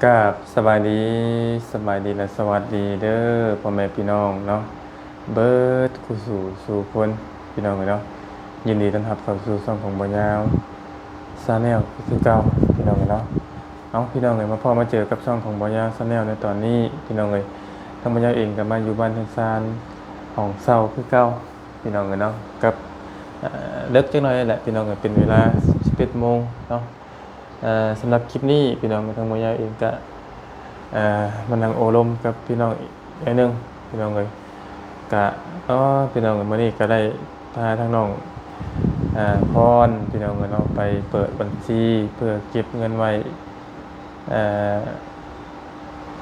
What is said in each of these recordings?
ກາບສະບາຍດີ, ສະບາຍດີ ແລະ ສະຫວັດດີເດີພໍ່ແມ່ພີ່ນ້ອງເນາະ ເບິດຄູ່ສູ່ສູ່ຄົນ ພີ່ນ້ອງເອີຍເນາະ. ຍິນດີຕ້ອນຮັບເຂົ້າສູ່ຊ່ອງຂອງບ່າວຍາວ Channel ຄືເກົ່າ ພີ່ນ້ອງເອີຍເນາະ. ເອົາ ພີ່ນ້ອງເອີຍ ມາພໍ້ມາເຈີກັບຊ່ອງຂອງບ່າວຍາວ Channel ໃນຕອນນີ້ ພີ່ນ້ອງເອີຍ. ທາງບ່າວຍາວເອງກໍມາຢູ່ບ້ານເຮືອນຊານຫ້ອງເຊົ່າຄືເກົ່າ ພີ່ນ້ອງເອີຍເນາະ ກັບ ເອີ ເດິກຈັກໜ້ອຍແຫຼະ ພີ່ນ້ອງເອີຍ ເປັນເວລາສິບເອັດໂມງເນາະ. ເອີ ສຳລັບຄລິບນີ້ ພີ່ນ້ອງ ທາງບ່າວຍາວເອງກະ ເອີ ມານັ່ງໂອ້ລົມກັບພີ່ນ້ອງອີກໜ້ອຍໜຶ່ງ ພີ່ນ້ອງເອີຍ. ກະ ເອີ ພີ່ນ້ອງເອີຍ ມື້ນີ້ກະໄດ້ພາທາງນ້ອງ ເອີ ພອນ ພີ່ນ້ອງເອີຍເນາະ ໄປເປີດບັນຊີເພື່ອເກັບເງິນໄວ້ ເອີ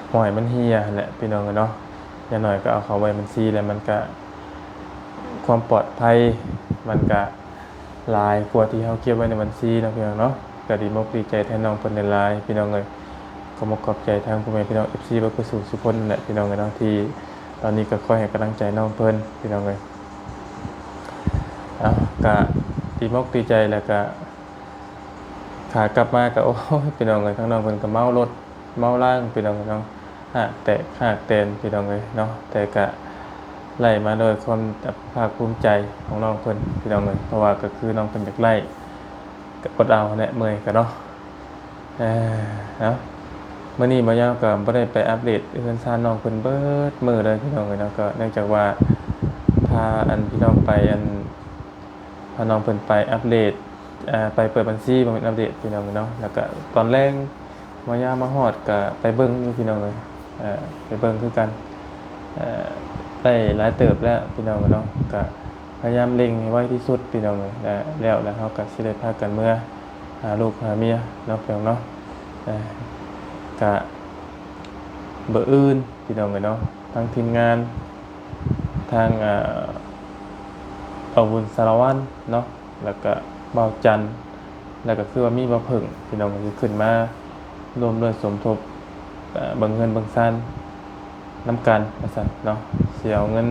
ບໍ່ໃຫ້ມັນເຫຍຫັ້ນແຫຼະ ພີ່ນ້ອງເອີຍເນາະ. ຢ່າງໜ້ອຍກໍເອົາເຂົ້າໄວ້ບັນຊີແລ້ວ ມັນກະ ຄວາມປອດໄພມັນກະ ຫຼາຍກວ່າທີ່ເຮົາເກັບໄວ້ໃນບັນຊີເນາະ ພີ່ນ້ອງເນາະ. ກໍດີອົກດີໃຈແທນນ້ອງເພິ່ນຫຼາຍໆ ພີ່ນ້ອງເອີຍ. ກໍມາຂອບໃຈທາງພໍ່ແມ່ພີ່ນ້ອງ ເອັຟຊີ ເບິດສູ່ສູ່ຄົນແຫຼະ ພີ່ນ້ອງເອີຍເນາະ ທີ່ຕອນນີ້ກໍຄອຍໃຫ້ກຳລັງໃຈນ້ອງເພິ່ນ ພີ່ນ້ອງເອີຍ. ເອົາ ກະດີອົກດີໃຈ ແລ້ວກະ ຂາກັບມາກໍ ໂອ້ຍ ພີ່ນ້ອງເອີຍ ທາງນ້ອງເພິ່ນກໍເມົາລົດເມົາລາງ ພີ່ນ້ອງເອີຍເນາະ. ຫາກແຕກຫາກແຕນ ພີ່ນ້ອງເອີຍເນາະ ແຕ່ກະໄດ້ມາດ້ວຍຄວາມພາກພູມໃຈຂອງນ້ອງເພິ່ນ ພີ່ນ້ອງເອີຍ. ເພາະວ່າກໍຄືນ້ອງເພິ່ນຢາກໄດ້ ກໍອົດເອົາແຫຼະ ເມື່ອຍກໍເນາະ. ເອີ ເອົາ ມື້ນີ້ບ່າວຍາວກໍບໍ່ໄດ້ໄປອັບເດດເຮືອນຊານນ້ອງເພິ່ນເບິດມື້ເລີຍ ພີ່ນ້ອງເອີຍເນາະ. ກໍເນື່ອງຈາກວ່າພາອັນ ພີ່ນ້ອງໄປອັນ ພານ້ອງເພິ່ນໄປອັບເດດ ເອີ ໄປເປີດບັນຊີ ບໍ່ແມ່ນອັບເດດ ພີ່ນ້ອງເອີຍເນາະ. ແລ້ວກະຕອນແລງ ໝໍຢາມາຮອດກະໄປເບິ່ງຢູ່ ພີ່ນ້ອງເອີຍ ເອີ ໄປເບິ່ງຄືກັນ ເອີ ໄດ້ຫຼາຍເຕີບແລ້ວ ພີ່ນ້ອງເອີຍເນາະ. ກະພະຍາຍາມເລັ່ງໃຫ້ໄວທີ່ສຸດ ພີ່ນ້ອງເອີຍ ແລ້ວ ແລ້ວເຮົາກະຊິໄດ້ພາກັນເມືອຫາລູກຫາເມຍເນາະ ພີ່ນ້ອງເນາະ. ເອີ ກະມື້ອື່ນ ພີ່ນ້ອງເອີຍເນາະ ທາງທີມງານ ທາງ ເອີ ບ່າວບຸນສາລະວັນເນາະ ແລ້ວກະບ່າວຈັນ ແລ້ວກະຄືວ່າມີບ່າວເຜິ້ງ ພີ່ນ້ອງ ກໍຊິຂຶ້ນມາຮ່ວມດ້ວຍສົມທົບ ເອີ ເບິ່ງເຮືອນເບິ່ງຊານນຳກັນວ່າຊັ້ນເນາະ. ຊິເອົາເງິນ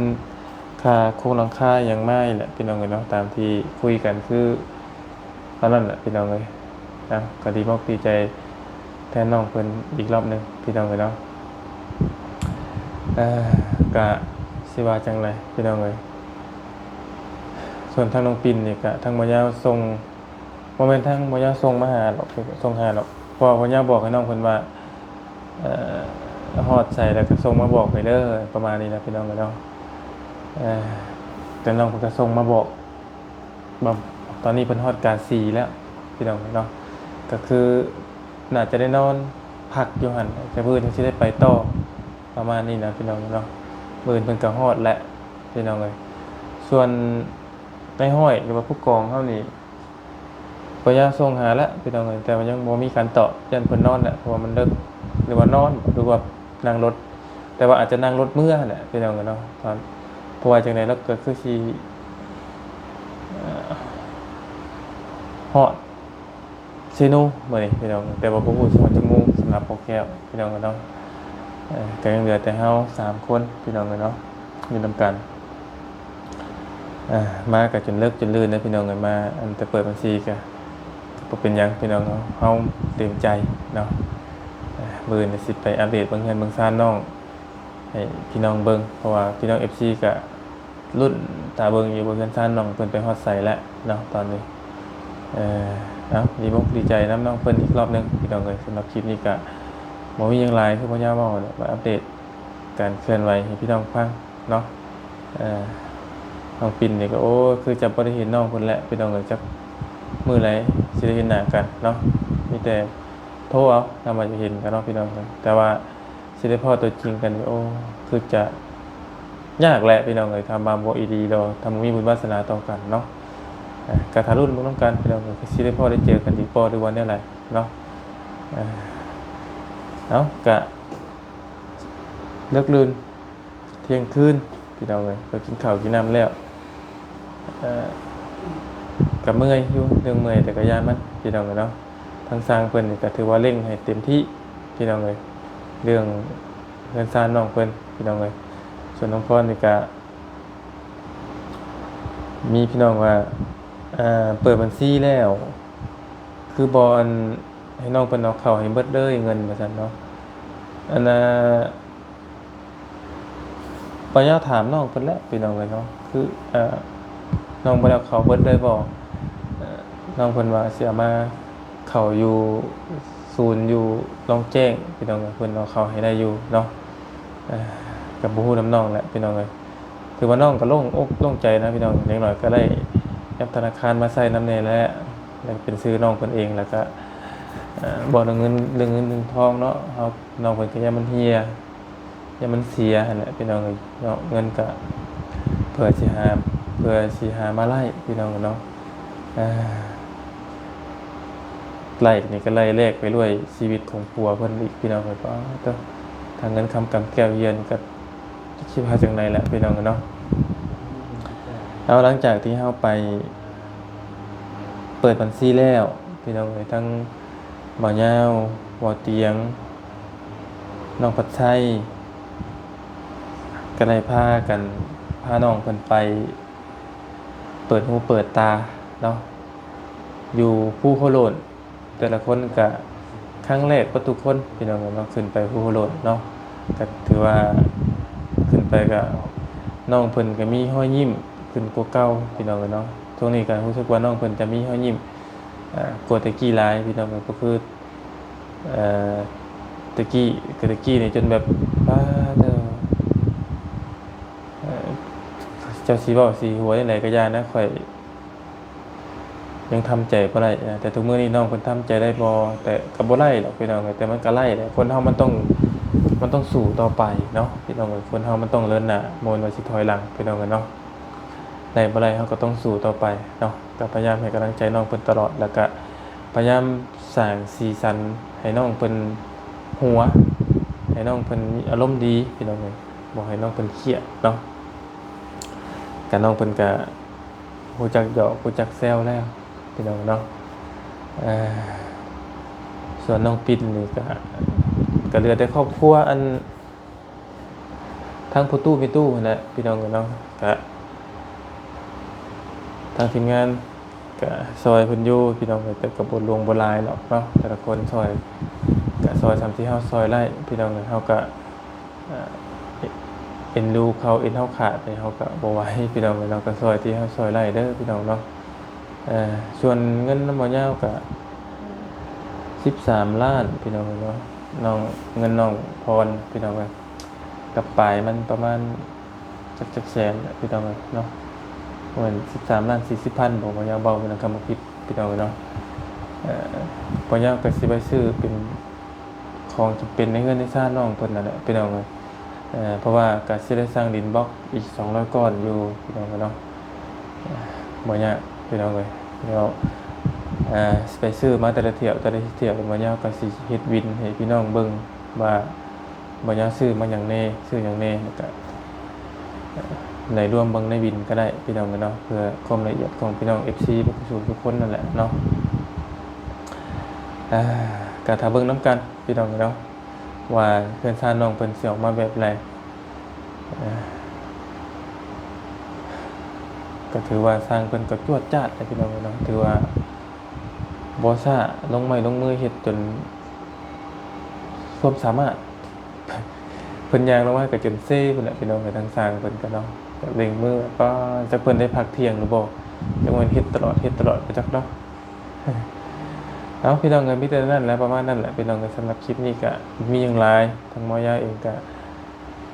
ຄ່າໂຄງຫຼັງຄາຫຍັງມານີ້ແຫຼະ ພີ່ນ້ອງເອີຍເນາະ ຕາມທີ່ຄຸຍກັນຄື ຕອນນັ້ນແຫຼະ ພີ່ນ້ອງເອີຍ. ນະ ກໍດີອົກດີໃຈແທນນ້ອງເພິ່ນອີກລອບໜຶ່ງ ພີ່ນ້ອງເອີຍເນາະ. ເອີ ກະຊິວ່າຈັ່ງໃດ ພີ່ນ້ອງເອີຍ. ສ່ວນທາງນ້ອງປິ່ນນີ້ກະ ທາງບ່າວຍາວສົ່ງ ບໍ່ແມ່ນທາງບ່າວຍາວສົ່ງມາຫາດອກ ສົ່ງຫາດອກ ເພາະວ່າບ່າວຍາວບອກໃຫ້ນ້ອງເພິ່ນວ່າ ເອີ ຮອດໃສແລ້ວກໍສົ່ງມາບອກໄດ້ເດີ ປະມານນີ້ນະ ພີ່ນ້ອງເອີຍເນາະ. ເອີ ແຕ່ນ້ອງເພິ່ນກໍສົ່ງມາບອກ ຕອນນີ້ເພິ່ນຮອດກາສີແລ້ວ ພີ່ນ້ອງເນາະ. ກໍຄືໜ້າຈະໄດ້ນອນພັກຢູ່ຫັ້ນ ແຕ່ມື້ອື່ນເພິ່ນຊິໄດ້ໄປຕໍ່ ປະມານນີ້ນະ ພີ່ນ້ອງເນາະ. ມື້ອື່ນເພິ່ນກໍຮອດແຫຼະ ພີ່ນ້ອງເອີຍ. ສ່ວນນາຍຮ້ອຍ ຫຼືວ່າຜູ້ກອງເຮົານີ້ ພະຍາຍາມສົ່ງຫາແລ້ວ ພີ່ນ້ອງເອີຍ ແຕ່ວ່າຍັງບໍ່ມີການຕອບ ຢ້ານເພິ່ນນອນແຫຼະ ເພາະວ່າມັນເດິກ ຫຼືວ່ານອນ ຫຼືວ່ານັ່ງລົດ ແຕ່ວ່າອາດຈະນັ່ງລົດເມືອແຫຼະ ພີ່ນ້ອງເອີຍເນາະ. ເພາະວ່າຈັ່ງໃດລາວກໍຄືຊິ ເອີ ຮອດເຊໂນມື້ນີ້ ພີ່ນ້ອງ ແຕ່ວ່າບໍ່ຮູ້ຊິຮອດຈັກໂມງ ສຳລັບພໍ່ແກ້ວ ພີ່ນ້ອງເອີຍເນາະ. ເອີ ກໍຍັງເຫຼືອແຕ່ເຮົາສາມຄົນ ພີ່ນ້ອງເອີຍເນາະ ຢູ່ນຳກັນ. ອ່າ ມາກໍຈົນເລິກຈົນລື່ນເດີ ພີ່ນ້ອງເອີຍ ມາ ອັນ ແຕ່ເປີດບັນຊີກໍ ກໍບໍ່ເປັນຫຍັງ ພີ່ນ້ອງເນາະ ເຮົາເຕັມໃຈເນາະ. ອ່າ ມື້ອື່ນຊິໄປອັບເດດເບິ່ງເຮືອນເບິ່ງຊານນ້ອງໃຫ້ພີ່ນ້ອງເບິ່ງ ເພາະວ່າພີ່ນ້ອງເອັຟຊີກໍລຸ້ນຖ້າເບິ່ງຢູ່ວ່າເຮືອນຊານນ້ອງເພິ່ນໄປຮອດໃສແລ້ວເນາະ ຕອນນີ້. ເອີ ເອົາ ດີອົກດີໃຈນຳນ້ອງເພິ່ນອີກລອບໜຶ່ງ ພີ່ນ້ອງເອີຍ. ສຳລັບຄລິບນີ້ກໍບໍ່ມີຫຍັງຫຼາຍ ຄືພະຍາຍາມເວົ້າແຫຼະ ມາອັບເດດການເຄື່ອນໄຫວໃຫ້ພີ່ນ້ອງຟັງ ເນາະ. ເອີ ນ້ອງປິ່ນນີ້ກໍ ໂອ້ ຄືຈະບໍ່ໄດ້ເຫັນນ້ອງເພິ່ນແຫຼະ ພີ່ນ້ອງເອີຍ ຈັກມື້ໃດຊິໄດ້ເຫັນໜ້າກັນເນາະ. ມີແຕ່ໂທເອົາ ຖ້າວ່າຈະເຫັນກັນເນາະ ພີ່ນ້ອງເອີຍ. ແຕ່ວ່າຊິໄດ້ພໍ້ຕົວຈິງກັນ ໂອ້ ຄືຈະຍາກແຫຼະ ພີ່ນ້ອງເອີຍ ຖ້າວ່າບໍ່ອີ່ຫຼີດອກ ຖ້າບໍ່ມີບຸນວາສະໜາຕໍ່ກັນເນາະ. ເອີ ກໍຖ້າລຸ້ນເບິ່ງນຳກັນ ພີ່ນ້ອງເອີຍ ຊິໄດ້ພໍ້ໄດ້ເຈີກັນອີກບໍ່ ຫຼືວ່າແນວໃດເນາະ. ເອີ ເອົາ ກະເລິກລື່ນ ທ່ຽງຄືນ ພີ່ນ້ອງເອີຍ ກໍກິນເຂົ້າກິນນ້ຳແລ້ວ ເອີ ກໍເມື່ອຍຢູ່ ເລື່ອງເມື່ອຍແຕ່ກໍຢ່າມັນ ພີ່ນ້ອງເອີຍເນາະ. ທາງຊ່າງເພິ່ນນີ້ກໍຖືວ່າເລັ່ງໃຫ້ເຕັມທີ່ ພີ່ນ້ອງເອີຍ ເລື່ອງເຮືອນຊານນ້ອງເພິ່ນ ພີ່ນ້ອງເອີຍ. ສ່ວນນ້ອງພອນນີ້ກໍມີພີ່ນ້ອງວ່າ ເອີ ເປີດບັນຊີແລ້ວ ຄືບໍ່ ອັນ ໃຫ້ນ້ອງເພິ່ນເອົາເຂົ້າໃຫ້ເບິດເລີຍເງິນວ່າຊັ້ນເນາະ. ອັນນ່າ ບໍ່ຢາກຖາມນ້ອງເພິ່ນແຫຼະ ພີ່ນ້ອງເອີຍເນາະ ຄື ເອີ ນ້ອງບໍ່ໄດ້ເຂົ້າເບິດເລີຍບໍ່? ເອີ ນ້ອງເພິ່ນວ່າຊິເອົາມາເຂົ້າຢູ່ສູນຢູ່ລອງແຈ້ງ ພີ່ນ້ອງເອີຍ ເພິ່ນເອົາເຂົ້າໃຫ້ໄດ້ຢູ່ເນາະ. ເອີ ກໍບໍ່ຮູ້ນຳນ້ອງແຫຼະ ພີ່ນ້ອງເອີຍ. ຖືວ່ານ້ອງກໍໂລ່ງອົກໂລ່ງໃຈນະ ພີ່ນ້ອງ. ຢ່າງໜ້ອຍກໍໄດ້ແອັບທະນາຄານມາໃຊ້ນຳແດ່ແຫຼະ ແລ້ວເປັນຊື່ນ້ອງເພິ່ນເອງ ແລ້ວກໍ ເອີ ບໍ່ເລື່ອງເງິນ ເລື່ອງເງິນເລື່ອງທອງເນາະ ເຮົາ ນ້ອງເພິ່ນກໍຢ້ານມັນເຫ່ຍ ຢ້ານມັນເສຍຫັ້ນແຫຼະ ພີ່ນ້ອງເອີຍເນາະ. ເງິນກະເພື່ອຊິຫາ ເພື່ອຊິຫາມາໄລ່ ພີ່ນ້ອງເນາະ. ເອີ ໄລ່ນີ້ກໍໄລ່ແລກໄປດ້ວຍຊີວິດຂອງຜົວເພິ່ນອີກ ພີ່ນ້ອງເອີຍ. ປາດໂທ້ ທາງເງິນຄຳກຳແກ້ວເຮຍນີ້ກໍ ຈະຄິດວ່າຈັ່ງໃດແຫຼະ ພີ່ນ້ອງເນາະ. ເອົາ ຫຼັງຈາກທີ່ເຮົາໄປເປີດບັນຊີແລ້ວ ພີ່ນ້ອງເອີຍ ທັງບ່າວຍາວ, ບ່າວຕຽງ, ນ້ອງພັດໄຊ ກໍໄດ້ພາກັນ ພານ້ອງເພິ່ນໄປເປີດຫູເປີດຕາເນາະ ຢູ່ພູໂຮໂລ້ນ. ແຕ່ລະຄົນກະຄັ້ງແລກເບິດທຸກຄົນ ພີ່ນ້ອງເນາະ ຂຶ້ນໄປພູໂຮໂລ້ນເນາະ. ກະຖືວ່າຂຶ້ນໄປກະ ນ້ອງເພິ່ນກະມີຮອຍຍິ້ມຂຶ້ນກວ່າເກົ່າ ພີ່ນ້ອງເນາະ. ຊ່ວງນີ້ກະຮູ້ສຶກວ່ານ້ອງເພິ່ນຈະມີຮອຍຍິ້ມ ເອີ ກວ່າແຕ່ກີ້ຫຼາຍ ພີ່ນ້ອງ. ກໍຄື ເອີ ແຕ່ກີ້ ກໍແຕ່ກີ້ນີ້ຈົນແບບ ປາດເດີ ເອີ ເຈົ້າຊິເວົ້າຊິຫົວຈັ່ງໃດກໍຢ່ານະ ຂ້ອຍ ຍັງທຳໃຈບໍ່ໄດ້ນະ. ແຕ່ທຸກມື້ນີ້ນ້ອງເພິ່ນທຳໃຈໄດ້ບໍ່? ແຕ່ກໍບໍ່ໄດ້ດອກ ພີ່ນ້ອງເອີຍ ແຕ່ມັນກໍໄດ້ແຫຼະ. ຄົນເຮົາມັນຕ້ອງ ມັນຕ້ອງສູ້ຕໍ່ໄປເນາະ ພີ່ນ້ອງເອີຍ. ຄົນເຮົາມັນຕ້ອງເດີນໜ້າ ບໍ່ແມ່ນວ່າຊິຖອຍຫຼັງ ພີ່ນ້ອງເອີຍເນາະ. ໄດ້ບໍ່ໄດ້ເຮົາກໍຕ້ອງສູ້ຕໍ່ໄປເນາະ. ກໍພະຍາຍາມໃຫ້ກຳລັງໃຈນ້ອງເພິ່ນຕະຫຼອດ ແລ້ວກໍພະຍາຍາມສ້າງສີສັນໃຫ້ນ້ອງເພິ່ນຫົວ ໃຫ້ນ້ອງເພິ່ນມີອາລົມດີ ພີ່ນ້ອງເອີຍ ບໍ່ໃຫ້ນ້ອງເພິ່ນຄຽດເນາະ. ກໍນ້ອງເພິ່ນກໍ ຮູ້ຈັກຫຍອກ ຮູ້ຈັກແຊວແລ້ວ ພີ່ນ້ອງເນາະ. ເອີ ສ່ວນນ້ອງປິ້ນນີ້ກະ ກະເຫຼືອແຕ່ຄອບຄົວ ອັນ ທັງພໍ່ຕູ້ແມ່ຕູ້ຫັ້ນແຫຼະ ພີ່ນ້ອງເນາະ. ກະ ທາງທີມງານກະຊ່ອຍເພິ່ນຢູ່ ພີ່ນ້ອງເອີຍ ແຕ່ກະບໍ່ຫຼວງບໍ່ຫຼາຍດອກເນາະ. ແຕ່ລະຄົນຊ່ອຍກະຊ່ອຍສ່ຳທີ່ເຮົາຊ່ອຍໄດ້ ພີ່ນ້ອງເອີຍ. ເຮົາກະ ເອີ ເອັນດູເຂົາ ເອັນເຮົາຂາດນີ້ເຮົາກໍບໍ່ໄຫວ ພີ່ນ້ອງເອີຍເນາະ. ກໍຊ່ອຍທີ່ເຮົາຊ່ອຍໄດ້ເດີ ພີ່ນ້ອງເນາະ. ເອີ ສ່ວນເງິນນຳບ່າວຍາວກໍສິບສາມລ້ານ ພີ່ນ້ອງເອີຍເນາະ. ນ້ອງ ເງິນນ້ອງພອນ ພີ່ນ້ອງເອີຍ ກັບປາຍມັນປະມານຈັກ ຈັກແສນແຫຼະ ພີ່ນ້ອງເອີຍເນາະ. ບໍ່ແມ່ນສິບສາມລ້ານສີ່ສິບພັນບໍ່ ບ່າວຍາວເວົ້າ ພີ່ນ້ອງ ຄັນບໍ່ຜິດ ພີ່ນ້ອງເອີຍເນາະ. ເອີ ບ່າວຍາວກໍຊິໄປຊື້ເປັນ ຂອງຈຳເປັນໃນເຮືອນໃນຊານນ້ອງເພິ່ນນັ້ນແຫຼະ ພີ່ນ້ອງເອີຍ. ເອີ ເພາະວ່າກໍຊິໄດ້ສ້າງດິນບລັອກອີກສອງຮ້ອຍກ້ອນຢູ່ ພີ່ນ້ອງເອີຍເນາະ. ເອີ ບໍ່ຍາກ ພີ່ນ້ອງເອີຍ ແລ້ວ ເອີ ຊິໄປຊື້ມາແຕ່ລະຖ້ຽວ ແຕ່ລະຖ້ຽວ ບ່າວຍາວກໍຊິເຮັດວິນໃຫ້ພີ່ນ້ອງເບິ່ງວ່າ ບ່າວຍາວຊື້ມາຫຍັງແດ່ ຊື້ຫຍັງແດ່ ແລ້ວກໍ ເອີ ໄດ້ລວມເບິ່ງໃນວິນກໍໄດ້ ພີ່ນ້ອງເອີຍເນາະ ເພື່ອຄວາມລະອຽດຂອງພີ່ນ້ອງເອັຟຊີເບິດທຸກຄົນນັ້ນແຫຼະເນາະ. ເອີ ກໍຖ້າເບິ່ງນຳກັນ ພີ່ນ້ອງເນາະ ວ່າເຮືອນຊານນ້ອງເພິ່ນຊິອອກມາແບບໃດ. ເອີ ກໍຖືວ່າຊ່າງເພິ່ນກໍຈວດຈາດແຫຼະ ພີ່ນ້ອງເນາະ ຖືວ່າບໍ່ຊ້າ ລົງໄມ້ລົງມືເຮັດຈົນຄວາມສາມາດ. ເພິ່ນຍ່າງລົງມາກໍຈົນເຊພຸ້ນແຫຼະ ພີ່ນ້ອງເອີຍ. ທາງຊ່າງເພິ່ນກໍເນາະ ກໍເລັ່ງມື ປາ ຈັກເພິ່ນໄດ້ພັກທ່ຽງຫຼືບໍ່ ຈັກແມ່ນເຮັດຕະຫຼອດ ເຮັດຕະຫຼອດບໍ່ຈັກເນາະ. ເອົາ ພີ່ນ້ອງເອີຍ ມີແຕ່ນັ້ນແຫຼະ ປະມານນັ້ນແຫຼະ ພີ່ນ້ອງເອີຍ. ສຳລັບຄລິບນີ້ກໍບໍ່ມີຫຍັງຫຼາຍ ທາງໝໍຢາເອງກໍ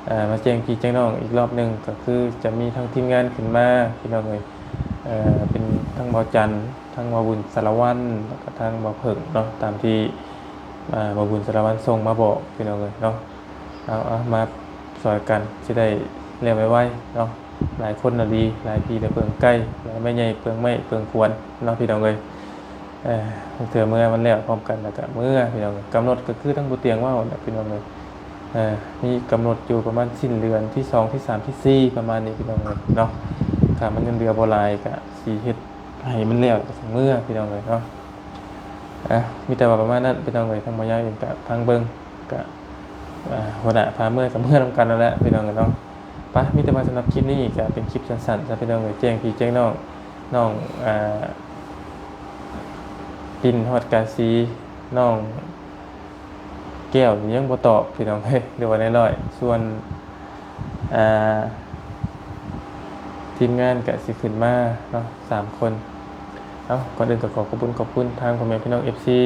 ເອີ ມາແຈ້ງພີ່ແຈ້ງນ້ອງອີກລອບໜຶ່ງ ກໍຄືຈະມີທາງທີມງານຂຶ້ນມາ ພີ່ນ້ອງເອີຍ ເອີ ເປັນທັງບ່າວຈັນ ທັງບ່າວບຸນສາລະວັນ ແລ້ວກໍທັງບ່າວເຜິ້ງເນາະ ຕາມທີ່ ອ່າ ບ່າວບຸນສາລະວັນສົ່ງມາບອກ ພີ່ນ້ອງເອີຍເນາະ. ເອົາ ເອົາ ມາຊ່ອຍກັນ ຊິໄດ້ແລ້ວໄວໆເນາະ. ຫຼາຍຄົນລະດີ ຫຼາຍຜີລະເປືອງໄກ່ ຫຼາຍແມ່ໃຫຍ່ເປືອງໄມ້ເປືອງຂວນເນາະ ພີ່ນ້ອງເອີຍ. ເອີ ເທື່ອເມື່ອມັນແລ້ວພ້ອມກັນ ແລ້ວກະເມື່ອ ພີ່ນ້ອງເອີຍ. ກຳນົດກໍຄືທາງບໍ່ຕຽງເວົ້າແຫຼະ ພີ່ນ້ອງເອີຍ. ເອີ ມີກຳນົດຢູ່ປະມານສິ້ນເດືອນທີສອງ ທີສາມ ທີສີ່ ປະມານນີ້ ພີ່ນ້ອງເອີຍເນາະ. ຖ້າມັນຍັງເຫຼືອບໍ່ຫຼາຍ ກະຊິເຮັດໃຫ້ມັນແລ້ວ ແລ້ວກະຊິເມື່ອ ພີ່ນ້ອງເອີຍເນາະ. ອ່ະ ມີແຕ່ວ່າປະມານນັ້ນ ພີ່ນ້ອງເອີຍ. ທາງໝໍຢາເອງກະຟັງເບິ່ງ ກະ ອ່າ ຫົວໜ້າພາເມືອກະເມືອນຳກັນນັ້ນແຫຼະ ພີ່ນ້ອງເອີຍເນາະ. ປະ ມີແຕ່ວ່າສຳລັບຄລິບນີ້ກະເປັນຄລິບສັ້ນໆຊະ ພີ່ນ້ອງເອີຍ. ແຈ້ງພີ່ແຈ້ງນ້ອງ ນ້ອງ ອ່າ ປິ່ນຮອດກາສີ ນ້ອງ ແກ້ວນີ້ຍັງບໍ່ຕອບພີ່ນ້ອງເອີຍ ຫຼືວ່ານາຍນ້ອຍ. ສ່ວນ ອ່າ ທີມງານກະຊິຂຶ້ນມາເນາະ ສາມຄົນ. ເອົ້າ ກ່ອນອື່ນກໍຂໍຂອບຄຸນ ຂອບຄຸນທາງພໍ່ແມ່ພີ່ນ້ອງ ເອັຟຊີ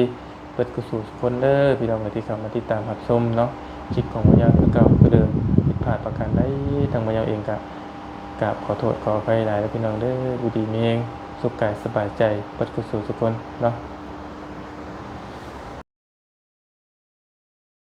ເບິດສູ່ສູ່ຄົນເດີພີ່ນ້ອງເອີຍ ທີ່ເຂົ້າມາຕິດຕາມຮັບຊົມເນາະ ຄລິບຂອງບ່າວຍາວຄືເກົ່າຄືເດີມ. ຜິດພາດປະການໃດ ທາງບ່າວຍາວເອງກະກາບຂໍໂທດຂໍອະໄພຫຼາຍເດີພີ່ນ້ອງເດີ. ຢູ່ດີມີແຮງ ສຸກກາຍສະບາຍໃຈເບິດສູ່ສູ່ຄົນເນາະ.